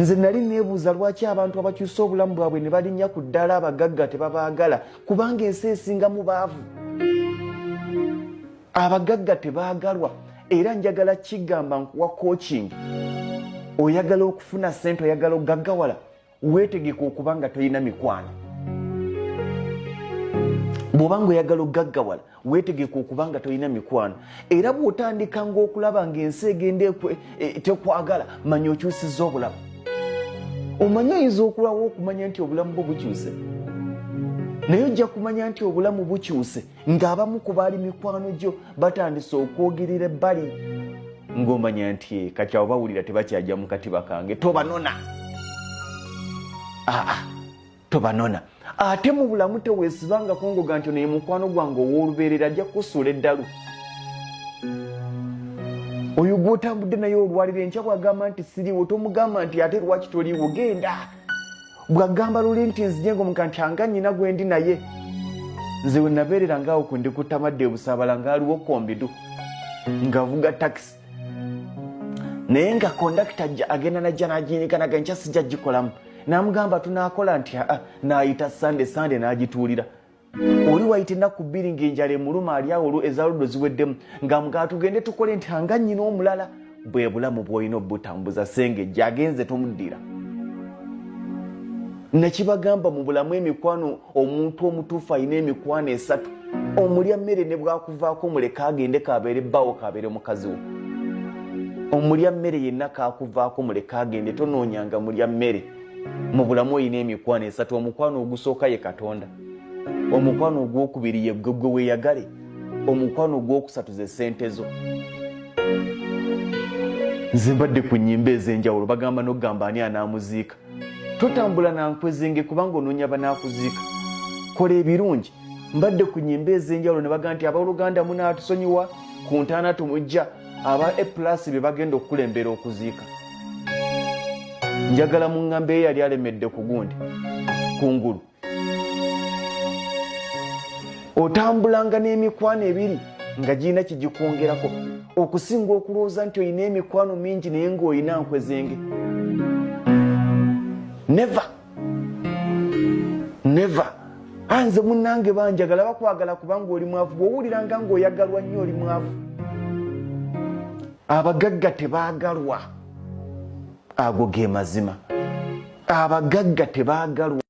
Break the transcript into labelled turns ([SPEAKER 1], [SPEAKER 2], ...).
[SPEAKER 1] Nze nali neebuuza lwaki abantu abakyusa obulamu bwabwe ne balinnya ku ddaala abagagga tebabaagala, kubanga ensi esingamu baavu. Abagagga tebaagalwa. Era njagala kigamba nkuwa coaching. Oyagala okufuna ssente, oyagala okugaggawala, weetegeka okuba nga tolina mikwano. Bw'oba nga oyagala okugaggawala, weetegeka okuba nga tolina mikwano. Era bw'otandika ng'okulaba ng'ensi egenda tekwagala, manya okyusizza obulamu. Omanyi oyinza okulwawo okumanya nti obulamu bwo bukyuse, naye ojja kumanya nti obulamu bukyuse ng'abamu ku baali mikwano gyo batandise okwogerera ebbali, ng'omanya nti kati abo bawulira tebakyajja mu katiba kange. Tobanona, aa tobanona. Ate mu bulamu teweesibangako ngoga nti ono ye mukwano gwange ow'olubeerera, ajja kukusuula eddalu. Oyo gw'otambudde naye olwaliro, enkya bw'agamba nti siriiwo, tomugamba nti ate lwaki toliiwo, genda. Bw'agamba luli nti nzije, ng'omuga nti anga nnyina gwe ndi naye. Nze we nabeerera ngaawo ku ndi kutamadde ebusaabala, ng'aliwo kombidu ng'avuga takisi, naye nga kondakita agenda najja n'agiyinikanaga, nkya sijja gikolamu. N'amugamba tunaakola nti aa, n'ayita Sande, Sande n'agituulira. Oli wayita ennaku 2 ng'enjala emuluma, ali awo olwo ezaluddo ziweddemu, ng'amugamba tugende tukole, nti anga nnyina omulala. Bwe bulamu bw'olina obutambuza. Sengejja agenze tomuddira. Nakibagamba mu bulamu, emikwano, omuntu omutuufu alina emikwano esatu. Omulya mmere ne bwakuvaako muleke agende, kabeere bbaawo, kabeere mukazi wo. Omulya mmere yenna kakuvaako muleke agende, tonoonyanga mulya mmere. Mu bulamu olina emikwano esatu. Omukwano ogusooka ye Katonda, omukwano ogwokubiri ye gwe gwe weeyagale, omukwano ogwokusatu ze ssente zo. Nze mbadde ku nnyimba ez'enjawulo, bagamba n'okugamba ani anaamuziika. Totambula nankwezenge kubanga onoonya banaakuziika, kola ebirungi. Mbadde ku nnyimba ez'enjawulo ne bagamba nti abooluganda munaatusonyiwa, ku ntaana tumujja aba A plus be bagenda okukulembera okuziika. Njagala muŋŋambe ye yali alemedde ku gundi kungulu. Otambulanga n'emikwano ebiri nga girina kigikwongerako, okusinga okulowooza nti olina emikwano mingi naye ng'olina nkwezenge. Never, never. Nze munnange banjagala. Bakwagala kubanga oli mwavu. Bw'owuliranga ng'oyagalwa nnyo, oli mwavu. Abagagga tebaagalwa, ago ge mazima. Abagagga tebaagalwa.